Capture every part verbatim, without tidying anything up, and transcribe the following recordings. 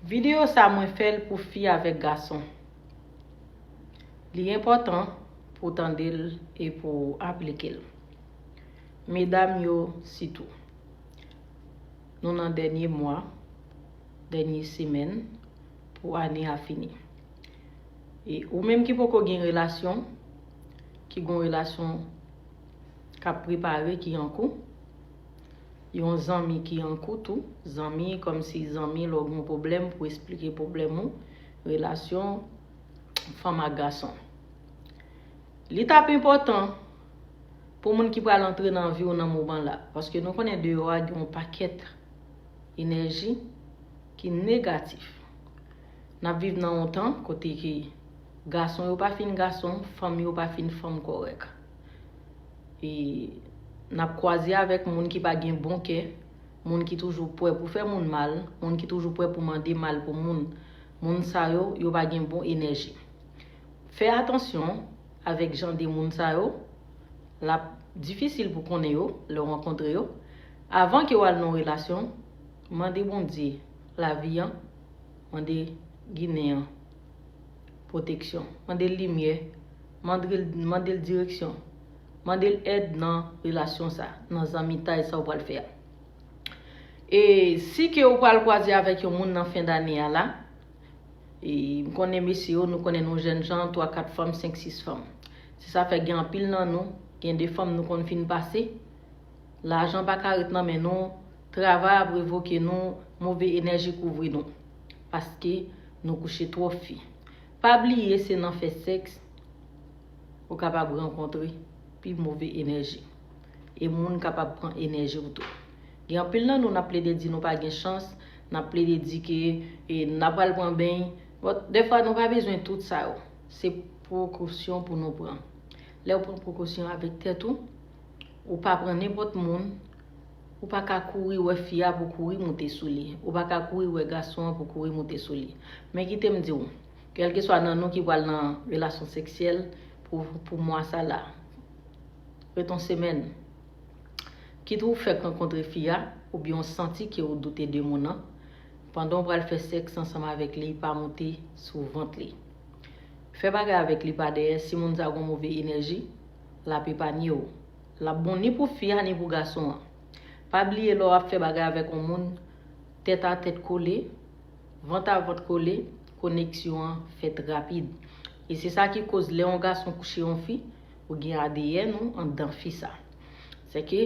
Videyo sa mwen fè l pou fi avèk gason. Li enpòtan pou w tande l e pou w aplike l. Medam yo sitou. Nou nan dènye mwa, dènye semèn pou ane a fini. E ou menm ki poko gen relasyon, ki gon relasyon k ap prepare, ki an kou, yon zanmi ki an kou tou, zanmi kòmsi zanmi lè w gen yon pwoblèm pou esplike pwoblèm ou, relasyon fanm ak gason. Li t ap enpòtan pou moun ki pral antre nan vi w nan moman la, paske nou konnen deyò a gen yon pakèt enèji ki negatif. N ap viv nan yon tan kote ke gason yo pa fin gason, fanm yo pa fin fanm kòrèk. E n ap kwaze avèk moun ki pa gen bon kè, moun ki toujou prè pou fè moun mal, moun ki toujou prè pou mande mal pou moun. Moun sa yo, yo pa gen bon enèji. Fè atansyon avèk jan de moun sa yo, l ap difisil pou konnen yo lè w rankontre yo. Avan ke w al nan yon relasyon, mande Bondye lavi an, mande Ginen an pwoteksyon, mande l limyè, mande l, mande l direksyon, mande l èd nan relasyon sa, nan zanmitay sa w pral fè a. E si ke w pral kwaze avèk yon moun nan fen dane a la, e m konnen mesye yo, nou konnen nou jèn jan, twa, kat fanm, senk, sis fanm. Se sa fè gen anpil nan nou, gen de fanm nou konn fin pase, lajan pa ka ret nan men nou, travay ap revoke nou, move enèji kouvri nou. Paske nou kouche twòp fi. Pa bliye se nan fè sèks ou kapab rankontre pi move enèji. E moun kapab pran enèji w tou. Gen anpil nan nou n ap plede di nou pa gen chans, n ap plede di ke e, n ap pral pran beny. Bon, dèfwa nou pa bezwen tout sa yo. Se prekosyon pou nou pran. Lè w pran prekosyon avèk tèt ou, ou pa pran nenpòt moun, ou pa ka kouri wè fi a pou kouri moute sou li. Ou pa ka kouri wè gason an pou kouri moute sou li. Men kite m di w, kèlkeswa nan nou ki pral nan relasyon seksyèl pou, pou mwa sa la, ret yon semèn. Kit ou fèk rankontre fi a, oubyen w santi ke w doute de moun nan, pandan w pral fè sèks ansanm avèk li, pa moute sou vant li. Fè bagay avèk li pa dèyè, si moun sa gon move enèji, l ap epanye w. L ap bon ni pou fi a, ni pou gason an. Pa bliye lè w ap fè bagay avèk yon moun, tèt a tèt kole, vant a vant kole, koneksyon an fèt rapid. E se sa ki koz lè yon gason kouche yon fi, ou gen A D N ou anndan fi sa. Se ke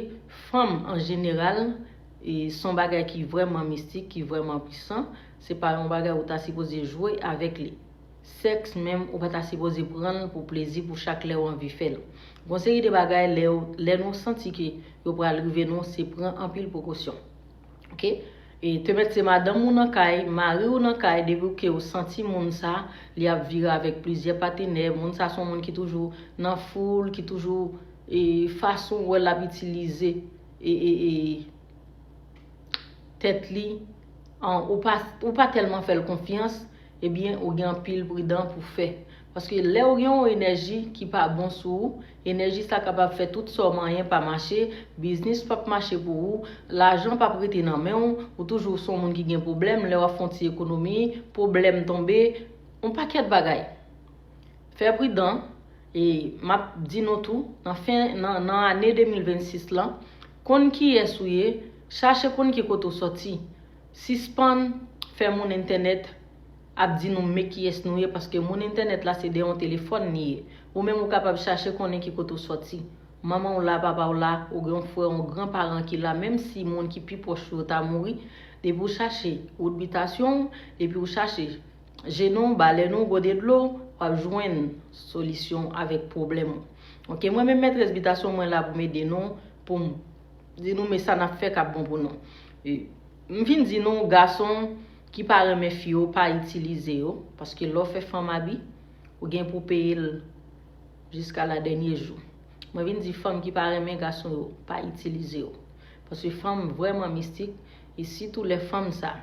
fanm an jeneral, e, se yon bagay ki vrèman mistik, ki vrèman pwisan, se pa yon bagay ou ta sipoze jwe avèk li. Sèks menm, ou pa ta sipoze pran l pou plezi, pou chak lè w anvi fè l. Gon seri de bagay, lè, lè nou santi ke yo pral rive nou, se pran anpil prekosyon. Oke? E te mèt se madanm ou nan kay, mari ou nan kay, depi ke ou santi moun sa, li ap vire avèk plizyè patenè, moun sa se yon moun ki toujou nan foul, ki toujou, e, fason w wè l ap itilize, e, e, e, tèt li, an, ou pa, ou pa tèlman fè l konfyans, ebyen, ou gen anpil pridan pou fè. Paske lè w gen yon enèji ki pa bon sou ou, enèji sa kapab fè tout sa w manyen pa mache, biznis p ap mache pou ou, lajan p ap rete nan men w, ou toujou se yon moun ki gen pwoblèm, lè w ap fè yon ti ekonomi, pwoblèm tonbe, yon pakèt bagay. Fè pridan, e m ap di nou tou, nan fen, nan, nan ane de mil vennsis lan, konn kiyès ou ye, chache konn ki kote w sòti. Sispann fè moun entènèt ap di nou men kiyès nou ye, paske moun entènèt la se dèyè yon telefòn li ye. Ou menm ou kapab chache konnen ki kote w sòti. Manman w la, papa w la, ou gen yon frè, yon gran paran ki la, menm si moun ki pi pwòch ou yo ta mouri, depi w chache wout bitasyon w, epi w chache jenon, balèn ou, gode dlo, w ap jwenn solisyon avèk pwoblèm ou. Oke, mwen menm mètrès bitasyon mwen la pou m ede nou, pou m di nou men sa n ap fè k ap bon pou nou. E, m vin di nou, gason ki pa renmen fi yo, pa itilize yo, paske lè w fè fanm abi, ou gen pou peye l jiska la dènye jou. Mwen vin di fanm ki pa renmen gason yo, pa itilize yo. Paske fanm vrèman mistik, e sitou lè fanm sa,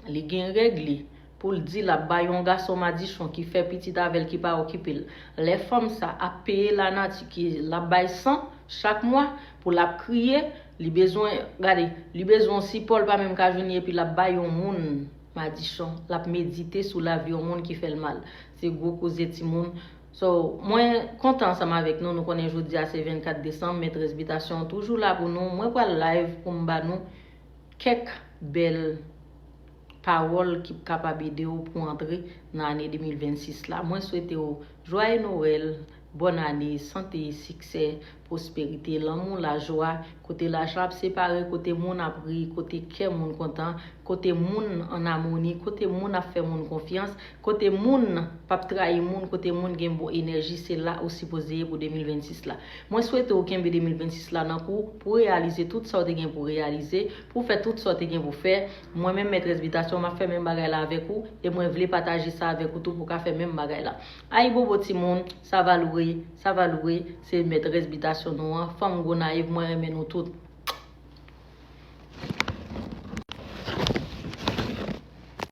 li gen règ li, pou l di l ap bay yon gason madichon ki fè pitit avè l, ki pa okipe l. Lè fanm sa ap peye lanati, ki l ap bay san chak mwa, pou l ap kriye, li bezwen, gade, li bezwen yon sipò, l pa menm ka jwenn li, epi l ap bay yon moun madichon, l ap medite sou lavi yon moun ki fè l mal. Se gwo koze timoun. So, mwen kontan ansanm avèk nou, nou konnen jodi a se vennkat desanm, Mètrès Bitasyon toujou la pou nou. Mwen pral live pou m ba nou kèk bèl pawòl ki kapab ede w pou antre nan ane de mil vennsis la. Mwen swete w jwaye Nwèl, bòn ane, sante, siksè, pwosperite, lanmou, lajwa, kote lajan ap separe, kote moun ap ri, kote kè moun kontan, kote moun an amoni, kote moun ap fè moun konfyans, kote moun p ap trayi moun, kote moun gen bon enèji, se la ou sipoze ye pou de mil vennsis la. Mwen swete w kenbe de mil vennsis la nan kou pou w reyalize tout sa w te gen pou w reyalize, pou w fè tout sa w te gen pou w fè. Mwen menm, Mètrès Bitasyon, m ap fè menm bagay la avèk ou, e mwen vle pataje sa avèk ou tou pou w ka fè menm bagay la. Ayibobo timoun, sa va loure, sa va loure, se Mètrès Bitasyon nou an, fanm Gonayiv, mwen renmen nou tout.